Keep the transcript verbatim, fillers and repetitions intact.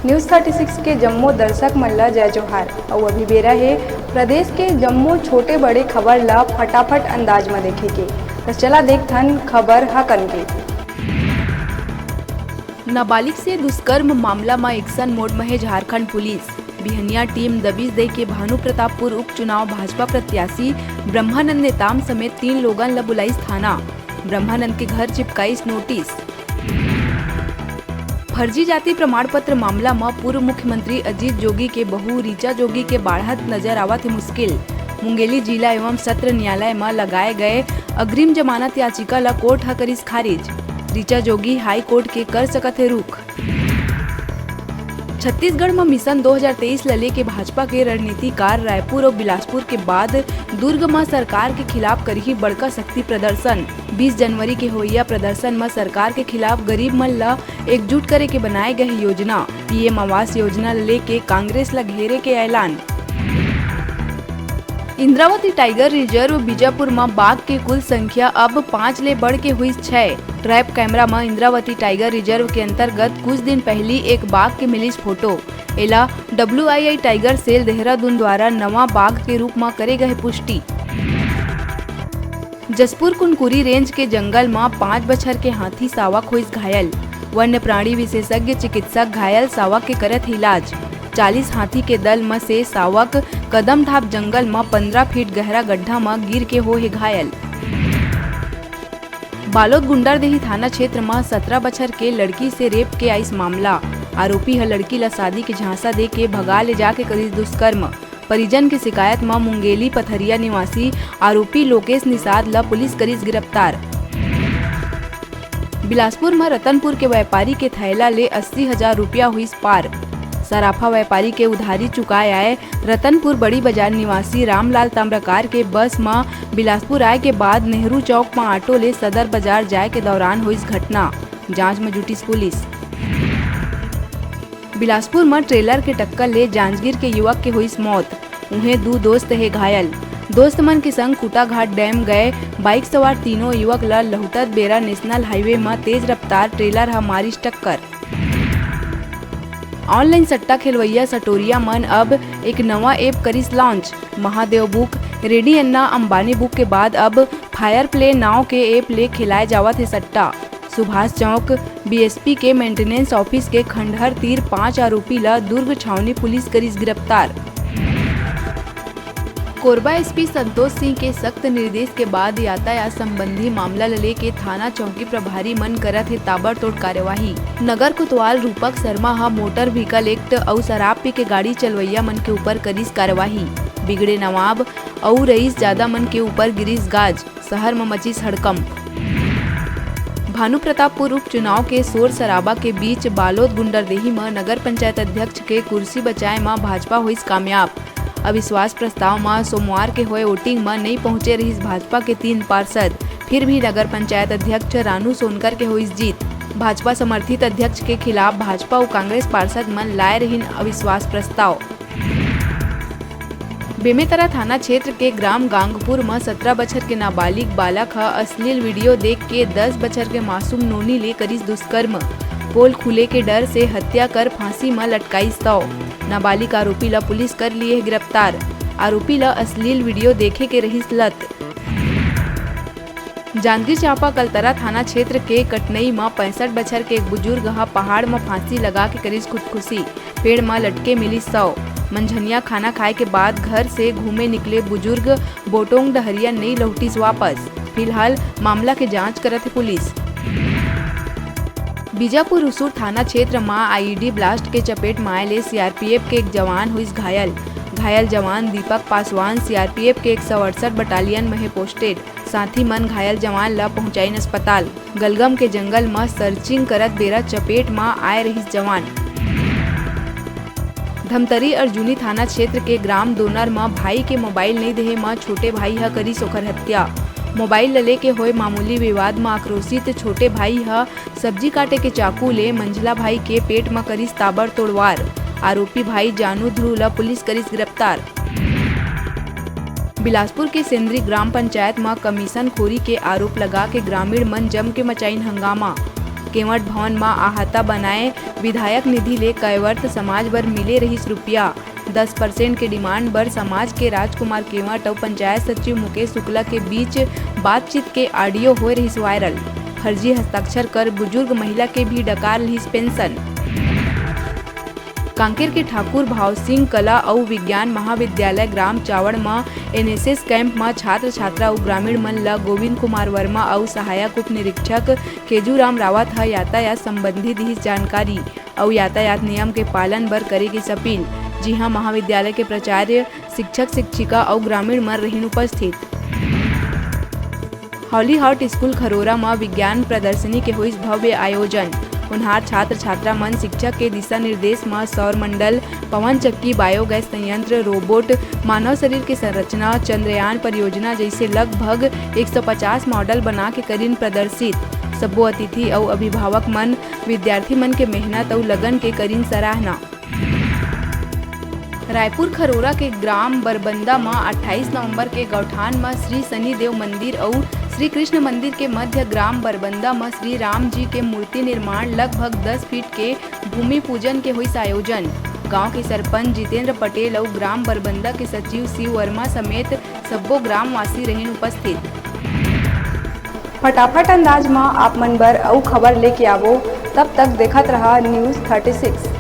News thirty six के जम्मो दर्शक मन ला जय जोहार। अउ अभी बेरा हे प्रदेश के जम्मो छोटे बड़े खबर ला फटाफट अंदाज म देखे के। त चला देखथन खबर ह कन के। नाबालिग से दुष्कर्म मामला म action mode म हे झारखंड पुलिस। बिहनिया टीम दबिश दे के भानु प्रतापपुर उपचुनाव भाजपा प्रत्याशी ब्रह्मानंद नेताम समेत तीन लोगन ल बुलाइस थाना। ब्रह्मानंद के घर चिपकाइस नोटिस। फर्जी जाति प्रमाण पत्र मामला म पूर्व मुख्यमंत्री अजीत जोगी के बहू ऋचा जोगी के बाढ़त नजर आवत हे मुश्किल। मुंगेली जिला एवं सत्र न्यायालय म लगाए गए अग्रिम जमानत याचिका ल कोर्ट ह करिस खारिज। ऋचा जोगी हाई कोर्ट के कर सकत हे रुख। छत्तीसगढ़ म मिशन दो हज़ार तेईस ल लेके भाजपा के रणनीतिकार रायपुर अउ बिलासपुर के बाद दुर्ग म सरकार के खिलाफ करही बड़का शक्ति प्रदर्शन। बीस जनवरी के होइया प्रदर्शन म सरकार के खिलाफ गरीब मन ल एकजुट करे के बनाए गए योजना। पीएम आवास योजना ल लेके कांग्रेस ल घेरे के ऐलान। इंद्रावती टाइगर रिजर्व बीजापुर म बाघ के कुल संख्या अब पाँच ले बढ़ के हुई छै। ट्रैप कैमरा म इंद्रावती टाइगर रिजर्व के अंतर्गत कुछ दिन पहली एक बाघ के मिलिस फोटो। एला डब्ल्यूआईआई टाइगर सेल देहरादून द्वारा नवा बाघ के रूप म करे गए पुष्टि। जशपुर कुनकुरी रेंज के जंगल म पाँच बछर के हाथी सावक होइस घायल। वन्य प्राणी विशेषज्ञ चिकित्सक घायल सावक के करत हे इलाज। चालीस हाथी के दल म से सावक कदमधाप जंगल म पन्द्रह फीट गहरा गड्ढा म गिर के हो हे घायल। बालोद गुंडरदेही थाना क्षेत्र म सतरा बछर के लड़की से रेप के आइस मामला। आरोपी ह लड़की ल शादी के झांसा दे के भगा ले जाके करिस दुष्कर्म। परिजन के शिकायत म मुंगेली पथरिया निवासी आरोपी लोकेश निषाद ल पुलिस करिस गिरफ्तार। बिलासपुर म रतनपुर के व्यापारी के थैला ले अस्सी हजार रुपया हुइस पार। सराफा व्यापारी के उधारी चुकाए आए रतनपुर बड़ी बाजार निवासी रामलाल ताम्रकार के बस म बिलासपुर आए के बाद नेहरू चौक म ऑटो ले सदर बाजार जाए के दौरान होइस घटना। जांच म जुटिस पुलिस। बिलासपुर म ट्रेलर के टक्कर ले जांजगीर के युवक के होइस मौत। उहें, दू दोस्त हे घायल। दोस्त मन के संग कुटाघाट डैम गए बाइक सवार तीनों युवक ल लहुटत बेरा नेशनल हाईवे म तेज रफ्तार ट्रेलर ह मारिस टक्कर। ऑनलाइन सट्टा खेलवइया सटोरिया मन अब एक नवा ऐप करिस लॉन्च। महादेव बुक, रेडी अन्ना, अंबानी बुक के बाद अब फायर प्ले नाव के ऐप ले खेलाए जावत हे सट्टा। सुभाष चौक बीएसपी के मेंटेनेंस ऑफिस के खंडहर तीर पांच आरोपी ल दुर्ग छावनी पुलिस करिस गिरफ्तार। कोरबा एसपी संतोष सिंह के सख्त निर्देश के बाद यातायात संबंधी मामला ल लेके थाना चौकी प्रभारी मन करत हे ताबड़तोड़ कार्यवाही। नगर कोतवाल रूपक शर्मा ह मोटर व्हीकल एक्ट अउ शराब पी के गाड़ी चलवइया मन के ऊपर करिस कार्यवाही। बिगड़े नवाब अउ रईस जादा मन के ऊपर गिरिस गाज। शहर म मचिस हड़कंप। भानु प्रतापपुर उपचुनाव के शोर शराबा के बीच बालोद गुंडरदेही म नगर पंचायत अध्यक्ष के कुर्सी बचाए म भाजपा होइस कामयाब। अविश्वास प्रस्ताव म सोमवार के होए वोटिंग म नइ पहुंचे रहिस भाजपा के तीन पार्षद, फिर भी नगर पंचायत अध्यक्ष रानू सोनकर के होइस जीत। भाजपा समर्थित अध्यक्ष के खिलाफ भाजपा अउ कांग्रेस पार्षद मन लाए रहिन अविश्वास प्रस्ताव। बेमेतरा थाना क्षेत्र के ग्राम गांगपुर म सतरा बछर के नाबालिग बालक ह अश्लील वीडियो देख के दस बछर के मासूम नोनी ले करिस दुष्कर्म। पोल खुले के डर से हत्या कर फांसी म लटकाइस तौ। नाबालिग आरोपी ल पुलिस कर लिए हे गिरफ्तार। आरोपी ल अश्लील वीडियो देखे के रहिस लत। जांजगीर चांपा कलतरा थाना क्षेत्र के कटनई म पैंसठ बछर के एक बुजुर्ग ह पहाड़ म फांसी लगा के करिस खुदकुशी। पेड़ म लटके मिलिस शव। मंझनिया खाना खाए के बाद घर से घूमे निकले बुजुर्ग बोटोंग डहरिया नइ लहुटिस वापस। फिलहाल मामला के जांच करत हे पुलिस। बीजापुर उसुर थाना क्षेत्र म आईईडी ब्लास्ट के चपेट म आए ले सीआरपीएफ के एक जवान होइस घायल। घायल जवान दीपक पासवान सीआरपीएफ के एक सौ अड़सठ बटालियन म हे पोस्टेड। साथी मन घायल जवान ल पहुंचाइन अस्पताल। गलगम के जंगल म सर्चिंग करत बेरा चपेट म आए रहिस जवान। धमतरी अर्जुनी थाना क्षेत्र के ग्राम दोनर म भाई के मोबाइल नइ देहे म छोटे भाई ह करिस ओखर हत्या। मोबाइल ल लेके होए मामूली विवाद म आक्रोशित छोटे भाई ह सब्जी काटे के चाकू ले मंझला भाई के पेट म करिस ताबड़तोड़ वार। आरोपी भाई जानू ध्रुव ल पुलिस करिस गिरफ्तार। बिलासपुर के सेंदरी ग्राम पंचायत म कमीशन खोरी के आरोप लगा के ग्रामीण मन जम के मचाइन हंगामा। केवट भवन म अहाता बनाए विधायक निधि ले कैवर्त समाज बर मिले रहिस रुपया। दस परसेंट के डिमांड बर समाज के राजकुमार केवट अउ पंचायत सचिव मुकेश शुक्ला के बीच बातचीत के ऑडियो होए रहिस वायरल। फर्जी हस्ताक्षर कर बुजुर्ग महिला के भी डकार लिहिस पेंशन। कांकेर के ठाकुर भाव सिंह कला अउ विज्ञान महाविद्यालय ग्राम चावड़ म एनएसएस कैंप म छात्र छात्रा अउ ग्रामीण मन ल गोविंद कुमार वर्मा अउ सहायक उप निरीक्षक केजूराम रावत ह यातायात संबंधी दिहिस जानकारी अउ यातायात नियम के पालन बर करे गिस अपील, जिहां महाविद्यालय के प्राचार्य, शिक्षक शिक्षिका अउ ग्रामीण मन रहिन उपस्थित। हॉली हॉट स्कूल खरोरा म विज्ञान प्रदर्शनी के होइस भव्य आयोजन। होनहार छात्र छात्रा मन शिक्षक के दिशा निर्देश म सौर मंडल, पवन चक्की, बायोगैस संयंत्र, रोबोट, मानव शरीर के संरचना, चंद्रयान परियोजना जइसे लगभग एक सौ पचास मॉडल बना के करिन प्रदर्शित। सब्बो अतिथि अउ अभिभावक मन विद्यार्थी मन के मेहनत अउ लगन के करिन सराहना। रायपुर खरोरा के ग्राम बरबंदा म अट्ठाईस नवंबर के गौठान म श्री शनि देव मंदिर अउ श्री कृष्ण मंदिर के मध्य ग्राम बरबंदा म श्री राम जी के मूर्ति निर्माण लगभग दस फीट के भूमि पूजन के होइस आयोजन। गांव के सरपंच जितेंद्र पटेल अउ ग्राम बरबंदा के सचिव शिव वर्मा समेत सब्बो ग्रामवासी रहिन उपस्थित। फटाफट अंदाज म आप मन बर अउ खबर लेके आवो, तब तक देखत रहा News thirty six।